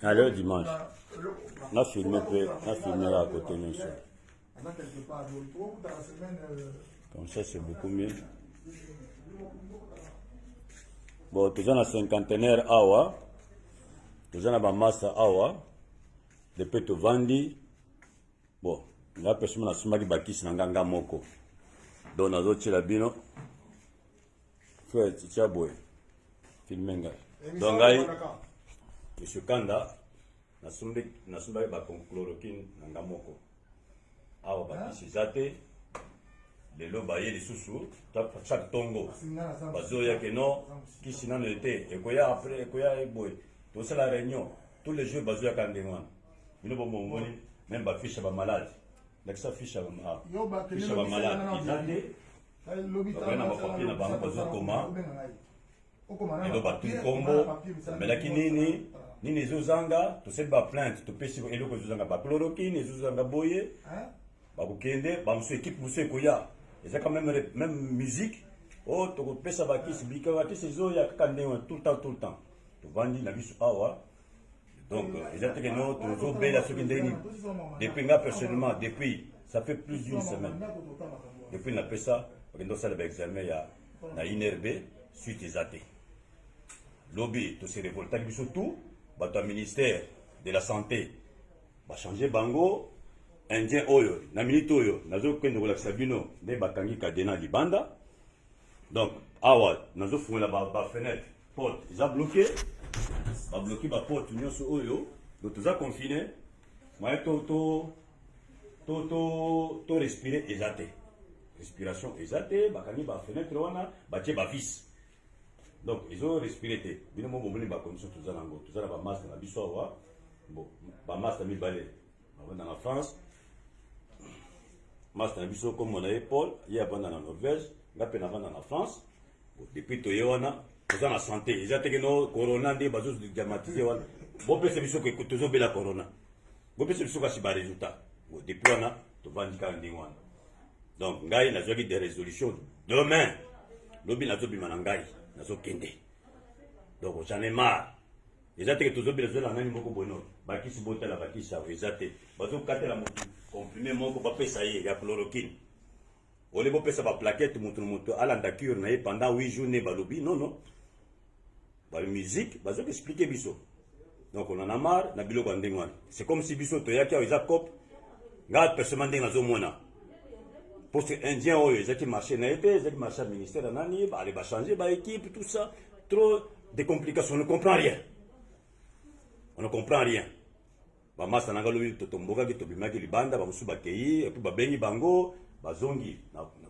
Allez, dimanche. Na filme mpe, na filme kaka kote nyonso. Comme ça, c'est beaucoup mieux. Bon, toza na cinquantenaire awa, toza na bamasa awa, depuis tovandi. Bon, nga personnellement nasumbaki bakisi na nga nga moko. Donc nazotiela bino frère tia boye filme ngai. Donc ngai monsieur Kanda nasumbi nasumbaki ba chloroquine na nga moko. Awa bakisi eza te. Lelo baye lisusu chaque tongo bazoya ke non kisi nano ete ekoya après ekoya boye tosala réunion tous les jours bazoyaka ndenge wana. Bino bomongoli même ba fiche ya ba malade. Lakisa fiche ya ba fiche ya ba malade eza te. Bakoya na ba papier na bango bazokoma lelo batuni nkombo omelaki nini nini ezozanga tosali ba plainte topesi eloko ezozanga ba chloroquine ezozanga boye bakokende bamosusu ekipe mosusu ekoya eza quand même même musique o oh, tokopesa bakisi bika bakisi ezoya kaka ndenge tout le temps tout le temps tovandi na biso awa. Donc eza te ke no tozobela soki ndenge nini. Depuis nga personnellement, depuis ça fait plus d'une semaine depuis napesa bakende kosala baexamen ya na INRB, suite eza te. Lobi tose révoltaki biso tout bato ya ministère de la santé, bachange bango indien oyo. Na minute oyo nazokende kolakisa bino nde bakangi cadena libanda. Donc awa nazofungola bafenêtre, porte eza bloqué, babloqué baporte nyonso oyo. Donc toza confiné, moyen to to to to to respirer eza te, respiration eza te. Bakangi bafenêtre wana, batie bavis, donc ezo respire te. Bino mo bomoni bacondition toza nango. Toza na bamasque na biso awa. Bon, bamasque mibale bavanda na France. Masque na biso kombo na ye Paul, ye avanda na Norvège, nga mpe navanda na France. Bon, depuis toye wana toza na santé eza te ke no corona nde bazodiamatize wana. Bopesa biso ke tozobela corona, bopesa biso kasi baresultat. Bon, depuis wana tovandi kaka ndenge wana. Donc ngai nazwaki des résolutions. Demain, lobi, nazobima na ngai, nazokende. Donc j'en ai marre. Eza te ke tozobela, tozala nani moko boye. No bakisi, botala bakisi awa eza te. Bazokatela motu comprimé moko, bapesa ye ya chloroquine. Ole bopesa baplaquette, moto na moto alanda cure na ye pendant 8 jours. Ne balobi non non, bamusique bazoki expliquer biso. Donc on en a marre na biloko ya ndenge wana. C'est comme si biso toyaki awa eza coop. Nga personnellement, ndenge nazomona, poste indien oyo ezalaki marché na ye te, ezalaki marché ya ministère ya nani. Ale bachange baéquipe, tout ça, trop de complications, on ne comprend rien, on ne comprend rien. Bamasa na nga lobi totombokaki, tobimaki libanda, bamosusu bakei et puis babengi bango, bazongi.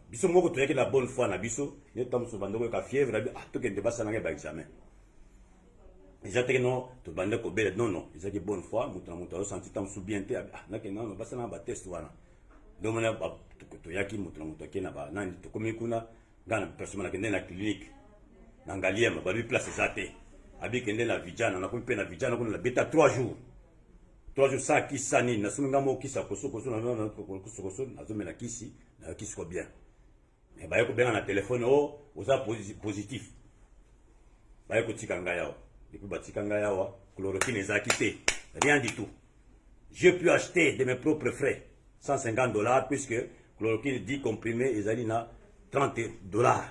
Biso moko toyaki na bonne foi na biso. Nde ta mosusu bandoko yoka fièvre abi, ah, tokende basala ngai baexamen. Eza te ke no tobande kobela, non non, ezalaki bonne foi. Moto na moto azosanti ta mosusu bien te abi, ah, nakende nano basala na batest wana. Nde omona toyaki, moto na moto ake na banani. Tokomi kuna, nga na personnellement nakende na clinique na Ngaliema, balobi place eza te. Abi kende na Vijana. Nakomi mpe na Vijana kuna, nabeta 3 jours, 3 jours sans kisi, sa nini. Nasomi nga moko kisi ya kosokoso, kosokoso, nazomela kisi, nayoki siko bien. Mais baye kobenga na telefone o oza positif. Baye kotika ngai awa. Depuis batika ngai awa, chloroquine ezalaki te, rien du tout. J'ai pu acheter de mes propres frais 150 $, puisque chloroquine 10 comprimé ezali na 30 $.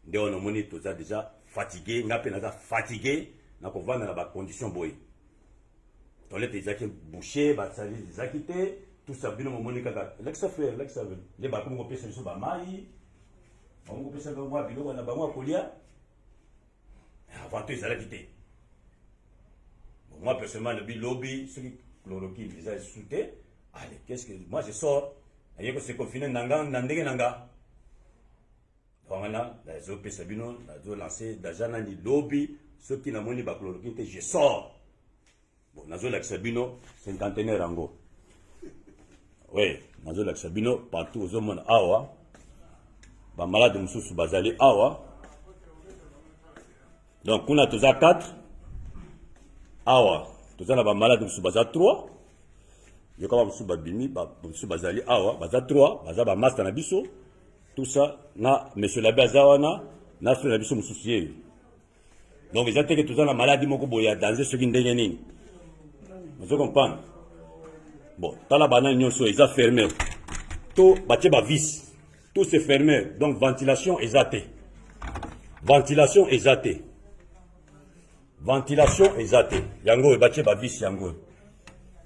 Nde wana omoni toza déjà fatigué. Nga mpe naza fatigué na kovanda na bacondition boye. Toilette ezalaki bouché, basali ezalaki te, tout ça. Bino momoni kaka. Lakisa frère, lakisa nde bakomi kopesa biso bamai, bakomi kopesa mwa biloko na bango ya kolia. Avant to ezalaki te. Bon, moi personnellement, lobi lobi soki chloroquine eza lisusu te, allez, qu'est-ce que moi je sors, naye ko se confiner na nga na ndenge na nga wana. Nazopesa bino, nazolancer déjà nani, lobi soki namoni bachloroquine te, je sors. Bon, nazolakisa bino cinquantenaire yango. Oui, nazolakisa bino partout. Ozomona awa bamalade mosusu bazali awa. Donc kuna toza 4, awa toza na bamalade mosusu baza 3. Yoka, bamosusu babimi, bamosusu bazali awa, baza 3, baza bamaster na biso, tout ça. Na monsieur l'abbé aza wana, na frère na biso mosusu yeyo. Donc eza te ke toza na maladi moko boye ya danger soki ndenge nini. Ozo comprendre? Bon, tala banani nyonso eza fermé. To batie ba vis. Tout c'est fermé. Donc ventilation eza te. Ventilation eza te. Ventilation eza te. Yango oyo batie ba vis yango oyo.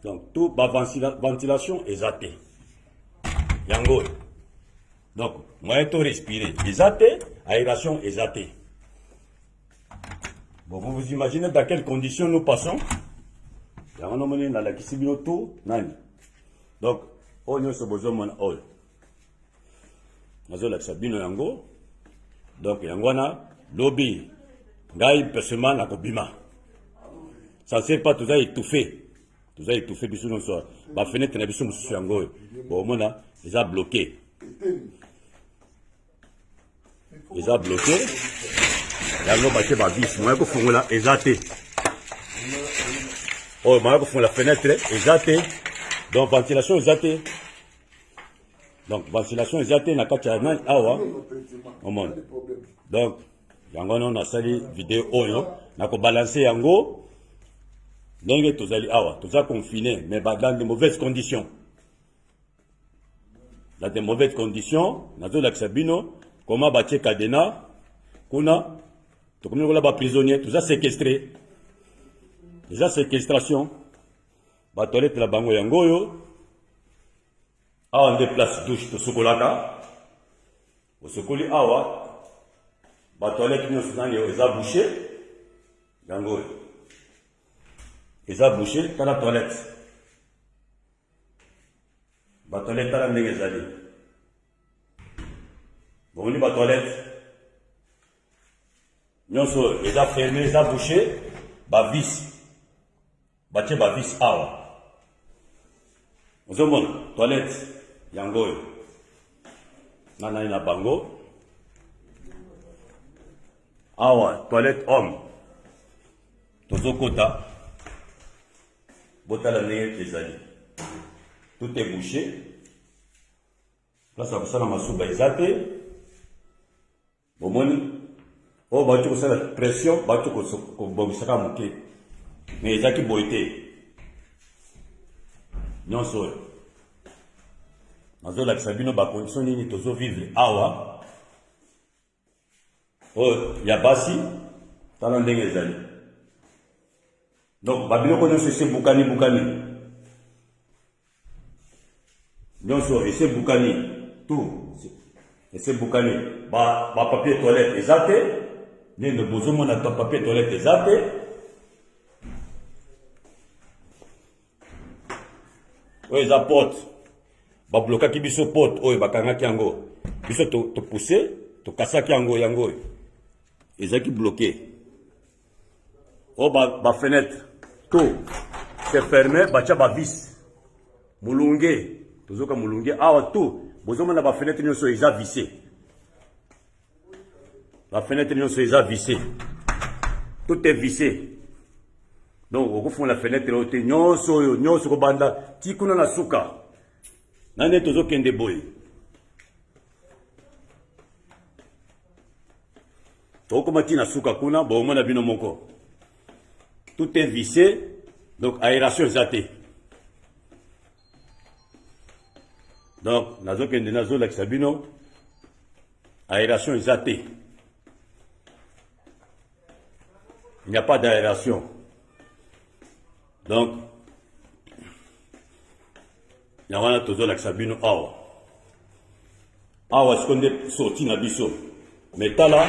Donc tout ba ventilation eza te. Yango oyo. Donc moyen to respirer eza te, aération eza te. Bon, vous vous imaginez dans quelles conditions nous passons? Yango nomoni nalakisi bino tout nani. Donc oyo nyonso bozomona oyo. Nazolakisa bino yango. Donc yango wana lobi ngai personnellement nakobima. Ça ne sert pas toza étouffé. Toza étouffé biso nyonso. Ba fenêtre na biso mosusu yango oyo. Bomona eza bloqué. Eza bloqué. Yango batie ba vis, moyen kofongola eza te. Oyo moyen kofongola fenêtre eza te. Donc ventilation eza te. Donc ventilation eza te na kati ya nani awa. Omona. Donc yango wana nasali video oyo nakobalanse yango ndenge tozali awa toza confiné mais dans de mauvaises conditions. Dans de mauvaises conditions, nazolakisa bino comment batie cadenas kuna tokomi lokola ba prisonnier, toza séquestré, eza séquestration. Ba toilette na bango yango oyo awa nde place douche tosukolaka, osokoli awa, ba toilette nyonso nani eza bouché, yango oyo eza bouché. Tala toilette, ba toilette, tala ndenge ezali, bomoni ba toilette nyonso eza fermé, eza bouché, ba vis batie ba vis awa. Ozomona toilette yango oyo na nani na bango awa, toilette homme tozokota, botala ndenge ezali, tout est bouché, place ya kosala masuba eza te. Bomoni oyo bauti kosala pression, bauti kobongisaka moke, mais ezalaki boye te. Nyonso oyo nazolakisa bino bacondition nini tozovivre awa. Oyo ya basi, tala ndenge ezali. Donc babiloko nyonso esi ebukani bukani, nyonso esi ebukani, tout esi ebukani. Ba papier toilette eza te, ndenge bozomona to papier toilette eza te. Oyo eza porte, bablokaki biso porte oyo, bakangaki yango, biso topousse, tokasaki yango, yango oyo ezalaki bloqué. Oyo ba fenêtre tout c'est fermé, batia ba vis, molunge, tozoka molunge awa. Tout bozomona ba fenêtre nyonso eza vissé, ba fenêtre nyonso eza vissé, tout est vissé. Donc okofungola fenêtre oyo te, nyonso oyo nyonso kobanda ti kuna na suka na nde tozokende boye, tokokoma ti na suka kuna, bomona bino moko, tout est vissé. Donc aération eza te. Donc nazokende, nazolakisa bino, aération eza te, il n'y a pas d'aération. Donc yango wana tozolakisa bino awa. Awa siko nde sortie na biso, mais tala,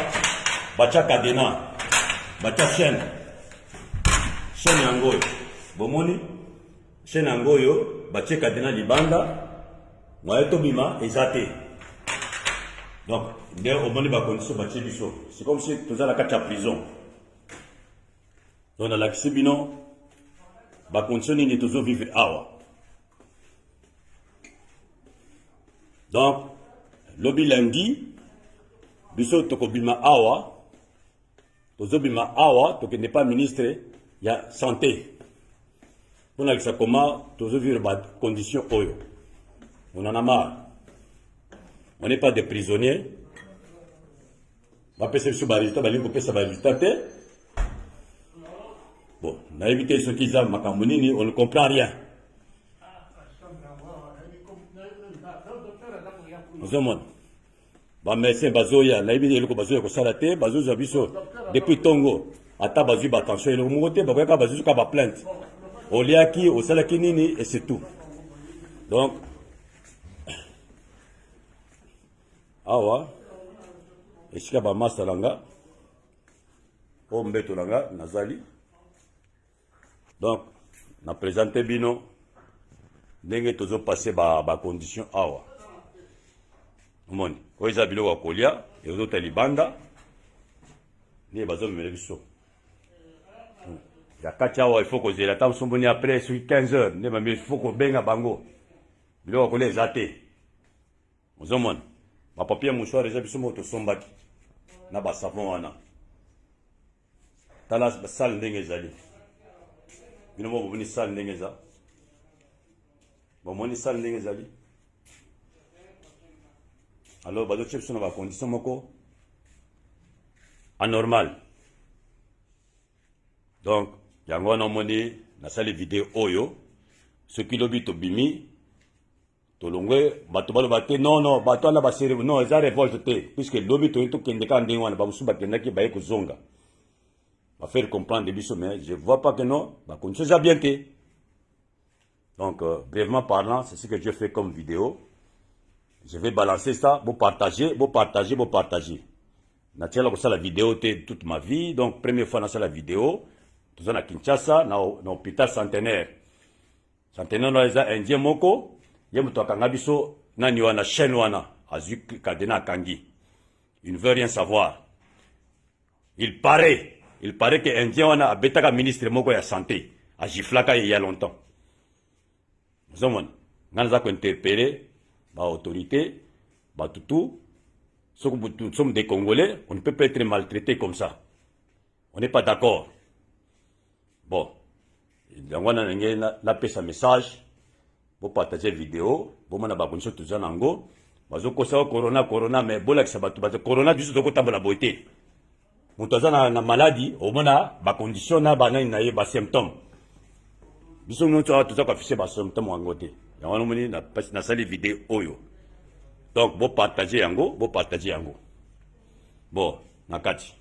batya cadenas, batya chaîne, chaîne yango oyo bomoni, chaîne yango oyo batie cadenas libanda, moyen tobima eza te. Donc nde omoni bacondition batie biso, c'est comme si toza na kati ya prison. Donc nalakisi bino bacondition nini tozovivre awa. Donc lobi lundi biso tokobima awa, tozobima awa, tokende pa ministre ya santé mpo nalakisa koma tozovivre bacondition oyo. On en a marre, on n'est pas des prisonniers. Bapesa biso baresultat, balingi kopesa baresultat te. Bon, nayebi te soki eza makambo nini, on ne comprend rien. Ozomona bamédecin bazoya, nayebi eloko bazoya kosala te, bazozwa biso depuis ntongo, ata bazwi batension eloko moko te, bakoyaka bazwi kaka baplainte, oliaki, osalaki nini, et c'est tout. Donc awa esika bamasta na nga, oyo mbeto na nga nazali. Donc na présente bino ndenge tozopase bacondition ba awa. Omoni, oyo eza biloko ya kolia, ezota libanda nde bazomemela biso ya kati awa. Il faut kozela ata mosomboni après soki 15 heures nde bambi, il faut kobenga bango, biloko ya kolia eza te. Ozomona bapapier mouchoir eza biso moko tosombaki na basavon wana. Tala salle ndenge ezali, bino moko bomoni salle ndenge eza, bomoni salle ndenge ezali. Alors bazotia biso na bacondition moko anormal. Donc yango wana omoni nasali video oyo. Soki lobi tobimi, tolongwe, bato baloba te non, non, bato wana basere, non, eza révolte te, puisque lobi toyei tokende kaka ndenge wana. Bamosusu bakendaki, baye kozonga, bafaire comprendre biso, mais je vois pas que non, bacondition eza bien te. Donc brièvement parlant, c'est ce que je fais comme vidéo. Je vais balancer ça, bo partager, bo partager, bo partager. Natiala kosala vidéo te toute ma vie, donc première fois nasala vidéo. Toza na Kinshasa, na hôpital Centenaire. Centenaire wana eza Indien moko, ye moto akanga biso nani wana, chaîne wana, azwi cadenas, akangi, il ne veut rien savoir. Il paraît que Indien wana abetaka ministre moko ya santé, agiflaka ye il y a longtemps. Ozomona, ngai naza kointerpeller baautorité, bato tout. Soki nous sommes des Congolais, on ne peut pas être maltraité comme ça, on n'est pas d'accord. Bon, yango wana ndenge napesa message, bopartage video, bomona bakondition toza nango. Bazokosa corona, corona, mais bolakisa bato bato corona, biso tokotambola boye te. Moto aza na maladie, omona bacondition na banani na ye, basymptôme. Biso nyonso awa toza koafficher basymptôme yango te. Yango wana omoni nasali video oyo. Donc bopartage yango, bopartage yango. Bon, na kati.